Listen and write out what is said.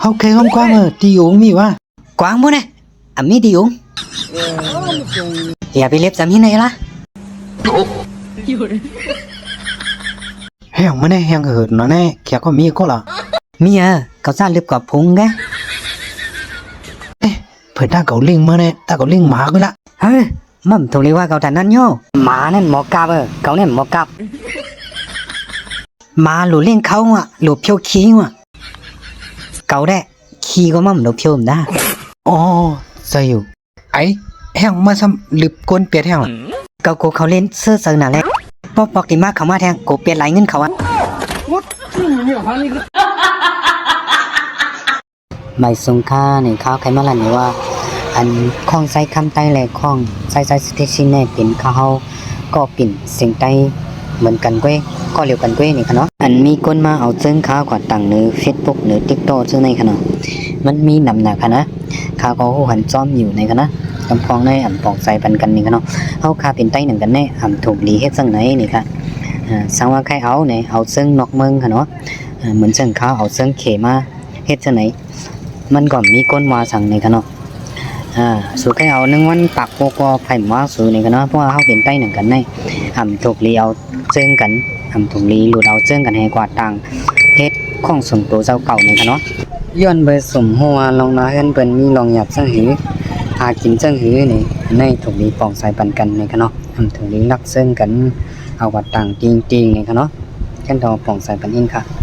ເຮົາໄຂຫ້ອງກວ້າງເອີ ຕີຫຍຸງມີຫວາ? ກວ້າງພຸ້ນນະ ອາ ມີຕີຫຍຸງ. ຢ່າໄປເລັບສາມີນາຍລະ. ແຮງມາແນ່ ແຮງເຫີນມາແນ່ ແຂກກໍມີກໍລະ. ມີເອີ ເຂົາສາລຶບກວ່າພຸງແກ. ເອີ ເພິ່ນຕາເກົາລິງມາແນ່ ຕາເກົາລິງມາຄືລະ. ເອີ ມັນໂທເລວ່າເຂົາທ່ານນັ້ນໂຍ ໝານັ້ນໝໍກາບ ເອີ ເຂົານັ້ນໝໍກາບ. ໝາໂຫຼເລ່ງເຂົາຫວະ ໂຫຼພຽວຄີຫວະ ເກົາແດ່ ຄີກໍໝໍໂຫຼພຽວດາ. ອໍ ໃສ່ຢູ່ ໄອ ແຮງມາຊ້ຳ ລຶບກົນປຽດແຮງ. ເຂົາໂກເຂົາເລ່ນເຊີເຊີນາແລະ ປອກໆ ຕິມາເຂົ້າມາແທງ ໂກປຽດຫຼາຍເງິນເຂົາອະ. ບາຍສຸງຄ່າ ນີ້ຂ້າວໄຄມາລັນນີ້ວ່າ ອັນ ຂອງໃຊ້ຄຳໃຕ້ ແລະ ຂອງໃຊ້ ໃຊ້ສະເຕຊິນແນ່ ເປັນຂ້າວເຮົາກໍເປັນສຽງໃຕ້ເໝືອນກັນເກວຍ ກໍລຽວກັນເກວຍນີ້ຂະເນາະ. ອັນມີຄົນມາເອົາເຈິງຂ້າວກວ່າຕັ້ງໃນເຟສບຸກ ໃນຕິກຕອກຊື່ໃນຂະເນາະ ມັນມີນຳໜັກຂະນະ ຂ້າວກໍຮູ້ຫັນຈ້ອມຢູ່ໃນຂະນະ ກຳພອງໃນອຳປອງໃສ່ປັນກັນນີ້ຂະເນາະ. ເຮົາຂ້າເປັນໃຕ້ໜັງກັນແນ່ ອຳຖືກດີເຮັດຈັ່ງໃດນີ້ຂະ ສັງວ່າໃຄເອົາໃນ ເອົາເຈິງນອກເມືອງຂະເນາະ ເໝືອນເຊິ່ງຂ້າວເອົາເຈິງເຂມາ ເຮັດຈັ່ງໃດ ມັນກໍມີຄົນວ່າສັງໃນຂະເນາະ. ອາ ສູໄຄເອົາໜຶ່ງວັນປາກໂກກວ່າໃຜມາວ່າສູໃນຂະເນາະ ເພາະວ່າເຮົາເປັນໃຕ້ໜັງກັນໃນ ອຳຖືກລີເອົາເຈິງກັນ ອຳຖືກລີຫຼຸດເອົາເຈິງກັນໃຫ້ກວ່າຕ່າງເຮັດຂອງສ່ວນໂຕເຈົ້າເກົ່າໃນຂະເນາະ. ຍ້ອນເບີສົມຮູ້ວ່າລອງນາເຮືອນເພິ່ນມີລອງຫຍາບຈັ່ງຫື ຫາກິນຈັ່ງຫືນີ້ ໃນຖືກລີປອງໃສ່ປັນກັນໃນຂະເນາະ ອຳຖືກລີລັກເຈິງກັນ ເອົາກວ່າຕ່າງຕິງໆໃນຂະເນາະ ແຄ່ນເອົາປອງໃສ່ປັນອີກຂະ.